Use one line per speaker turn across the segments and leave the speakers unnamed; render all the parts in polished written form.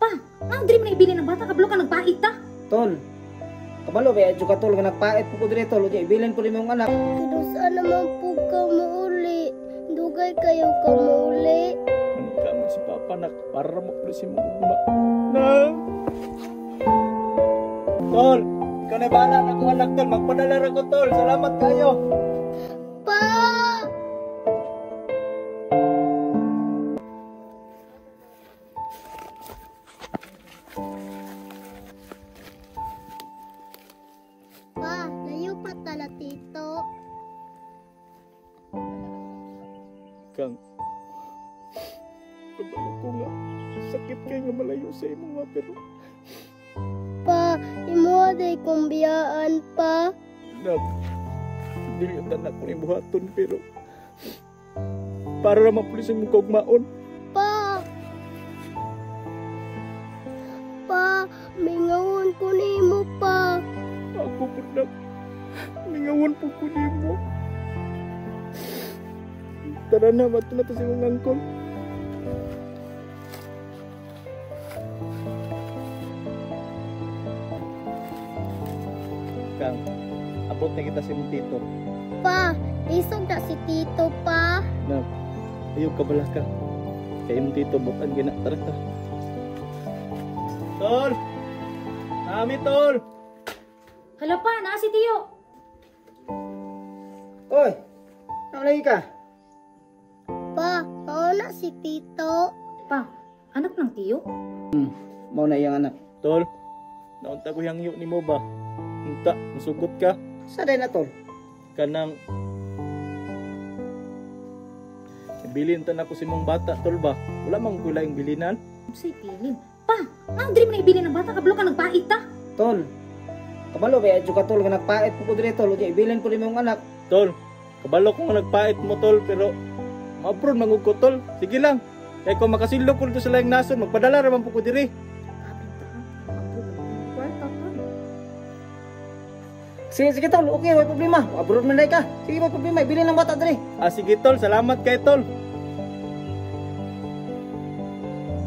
Pa, nga diri man ibilin ang bata kabalo ka nagpait ta.
Tol, kabalo ba adyo ka tol nga nagpait po ko diri tol, unya ibilin po nimo ang anak.
Kinusa naman po ka muuli. Dugay kayo ka muuli.
Maningkamot si Papa nak para mo si mong ugma. Na. Tol, ikaw na bahala na akong anak tol, magpadala ra ko tol. Salamat kayo.
Pa! Pa, layo pa tala tito.
Kang, kabalo ko nga, sakit kay nga malayo sa imo nga pero
Pa, imo day kong biyaan pa.
Nak, dili ang tanak ko ni buhaton pero para ra mapulis imong kaugmaon.
Pa! Pa, mingawon ko nimo pa.
Ako po nak, mingawon po ko nimo. Tara na, mato na to sa imong angkol. Kang, abot na kita sa imong tito.
Pa, isog na si tito pa.
Nak, ayaw ka bala ka. Kay imong tito, bukan gina. Tara ta. Tol! Nami, tol!
Hala pa, naa si Tiyo.
Oy, naon lagi ka?
Pa, mao na si tito.
Pa, anak ng Tiyo?
Mao na iyang anak.
Tol, naunta ko yang nimo ba? Unta, musugot ka.
Sa day na tol?
Kanang bilin ta nako si mong bata tol ba? Wala man ko laing bilinan.
Unsay bilin? Pa, nga diri man ibilin ang bata kabalo ka nagpait ta.
Tol, kabalo ba adyo ka tol nga nagpait po ko diri tol, unya ibilin po nimo ang anak.
Tol, kabalo ko nga nagpait mo tol pero maabron mangug ko tol. Sige lang. Kay kung makasilok ko dito sa laing nason, magpadala ra man po ko diri.
Sige, sige tol, okay, way problema. Abroad man day ka. Sige, way problema, ibilin ang bata diri.
Ah, sige tol, salamat kay tol.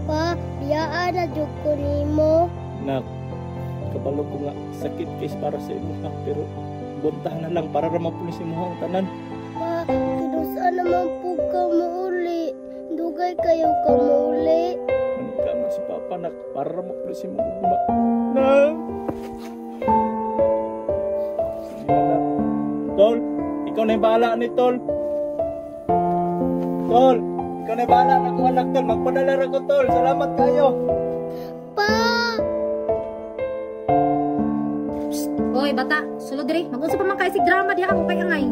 Pa, biyaan na jud ko nimo.
Nak, kabalo ko nga sakit kay para sa imo ha, pero buntahan na lang para ra mapulis imo ang tanan.
Pa, kinusa naman po ka muuli. Dugay kayo ka muuli.
Maningkamot si Papa nak para ra mapulis imo ugma. Na. Sige na. Tol, ikaw na yung bahala ni tol. Tol, ikaw na yung bahala na akong anak tol. Magpadala ra ko tol. Salamat kayo.
Pa!
Psst, oy bata, sulod diri. Mag-unsa pa man kay sig drama diha ako kay angay.